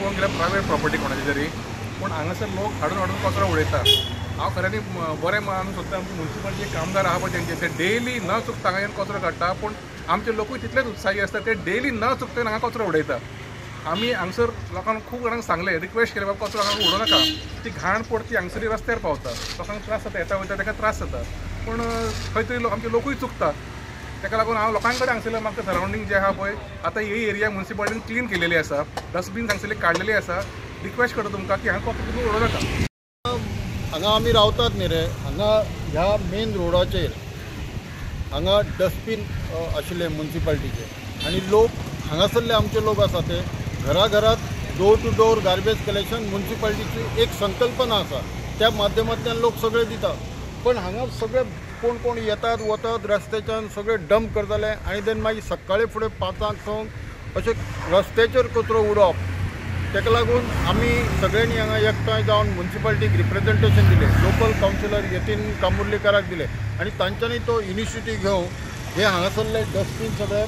पळोवंक गेल्यार private property कोणाची तरी, पूण हांगासर लोक हाडून हाडून कचरो उडयता. हांव खऱ्यांनी बरें मानूंक सोदता आमचे मुन्सिपालिटीचे कामदार आहा पळय तेंचे, ते डेली न चुकता हांगा येवन कचरो काडटा, पूण आमचे लोकूय तितलेच उत्साही आसता, ते डेली न चुकता हांगा कचरो उडयता. आमी हांगसर लोकांक खूब जाणांक सांगलें, रिक्वेस्ट केलें, बाबा कचरो हांगा उडोवं नाका, ती घाण पडटी हांगसरी रस्त्यार पावता, लोकांक त्रास जाता, येता वयता ताका त्रास जाता. पूण खंय तरी आमचे लोकूय चुकता. ताका लागून हांव लोकां कडेन हांगसरलें म्हाका सरावंडींग जें आहा पळय, आतां ही एरिया मुन्सिपालिटीन क्लीन केलेली आसा, डस्टबीन हांगसरले काडलेली आसा. रिक्वेस्ट करता तुमकां की हांगा कचरो तुमी उडोवं नाका. हांगा आमी रावतात न्ही रे, हांगा ह्या मेन रोडाचेर हांगा डस्टबीन आशिल्ले मुन्सिपालिटीचे आनी लोक हांगासरले आमचे लोक आसा ते घराघरात door to door garbage collection मुन्सिपालिटीची एक संकल्पना आसा, त्या माध्यमांतल्यान लोक सगळे दिता. पण हांगा सगळे कोण कोण येतात वतात रस्त्याच्यान सगळे डंप करताले आनी देन मागीर सकाळी फुडें 5 6 अशें रस्त्याचेर कचरो उडोवप. ताका लागून आमी सगळ्यांनी हांगा एकठांय जावन मुन्सिपालिटीक रिप्रेझेंटेशन दिलें, लोकल कावन्सिलर यतीन कामुर्लीकराक दिलें आनी तांच्यांनी तो इनिशिएटीव घेवन हे हांगासरले डस्टबीन सगळे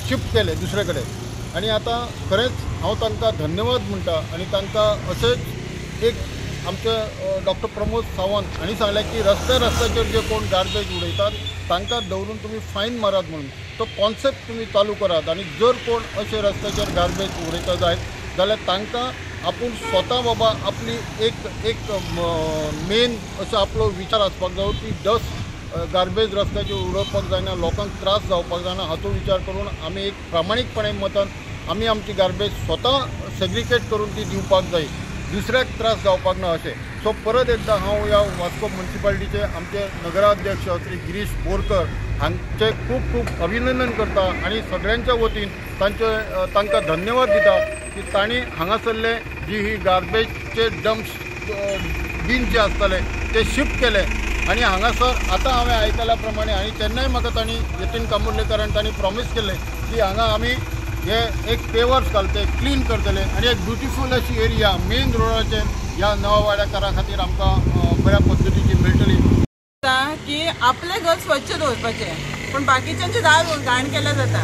शिफ्ट केले दुसरे कडेन. आनी आतां खरेंच हांव तांकां धन्यवाद म्हणटा आनी तांकां अशेंच एक आमचे डॉक्टर प्रमोद सावंत हांणी सांगलें की रस्त्या रस्त्याचेर जे कोण गार्बेज उडयतात तांकां दवरून तुमी फायन मारात म्हणून तो कॉन्सेप्ट तुमी चालू करात आनी जर कोण अशे रस्त्याचेर गार्बेज उडयता जायत जाल्यार तांकां आपूण स्वता बाबा आपली एक एक मेन असो आपलो विचार आसपाक जायो की डस्ट गार्बेज रस्त्याचेर उडोवपाक जायना, लोकांक त्रास जावपाक जायना हाचो विचार करून आमी एक प्रामाणीकपणे मतान आमी आमची गार्बेज स्वता सेग्रिगेट करून ती दिवपाक जाय, दुसऱ्याक त्रास जावपाक ना अशें. सो परत एकदां हांव ह्या वास्को मुन्सिपालिटीचे आमचे नगराध्यक्ष श्री गिरीश बोरकर हांचे खूब खूब अभिनंदन करता आनी सगळ्यांच्या वतीन तांचे तांकां धन्यवाद दिता की तांणी हांगासरले जी ही गार्बेजचे डम्प्स बीन जे आसताले ते शिफ्ट केले आनी हांगासर आतां हांवें आयकल्या प्रमाणे आनी तेन्नाय म्हाका तांणी यतीन कामुर्लेकरान तांणी प्रॉमीस केल्लें की हांगा आमी हे एक पेवर्स घालते क्लीन करतले आनी एक ब्युटिफूल अशी एरिया मेन रोडाचेर ह्या नवावाड्याकारा खातीर आमकां बऱ्या पद्दतीची मेळटली. की आपलें घर स्वच्छ दवरपाचें, पूण बाकीच्यांचें दार घाण केल्यार जाता.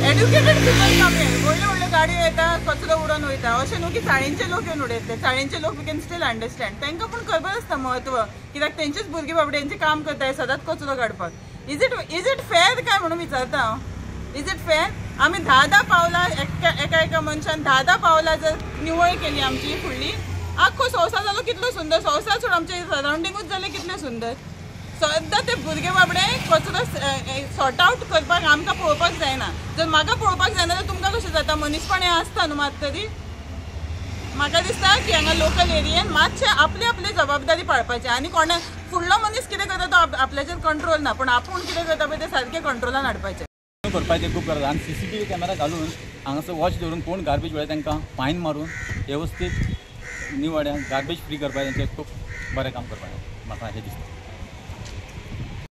एड्युकेटेड पिपल कमी, व्हडल्यो व्हडल्यो गाडयो येता कचरो उडोवन वयता, अशें न्हू की चाळींचे लोक येवन उडयतले. चाळींचे लोक we can still understand, तांकां पूण खबर आसता म्हत्व, कित्याक तेंचेच भुरगीं बाबड्यांचें काम करताय सदांच कचरो काडपाक. Is it fair काय म्हणून विचारता हांव, is it fair? आमी 10-10 पावलां एका एका मनशान 10-10 पावलां जर निवळ केली आमची फुडली, आख्खो संवसार जालो कितलो सुंदर, संवसार सोड आमचे सरावंडिंगूच जालें कितलें सुंदर. सद्दां ते भुरगे बाबडे कचरो सॉर्ट आवट करपाक आमकां पळोवपाक जायना. जर म्हाका पळोवपाक जायना जाल्यार तुमकां कशें जाता? मनीसपण हें आसता न्हू मात तरी. म्हाका दिसता की हांगा लोकल एरियेन मातशें आपली आपली जबाबदारी पाळपाची आनी कोणा फुडलो मनीस कितें करता तो आपल्याचेर कंट्रोल ना, पूण आपूण कितें करता पळय तें सारकें कंट्रोलान हाडपाचें करपाचें खूब गरज. आनी CCTV camera घालून हांगासर वॉच दवरून कोण गार्बेज उडयता तांकां फायन मारून वेवस्थीत निवळ गार्बेज फ्री करपाचें खूब बरें काम करपाचें म्हाका अशें दिसता.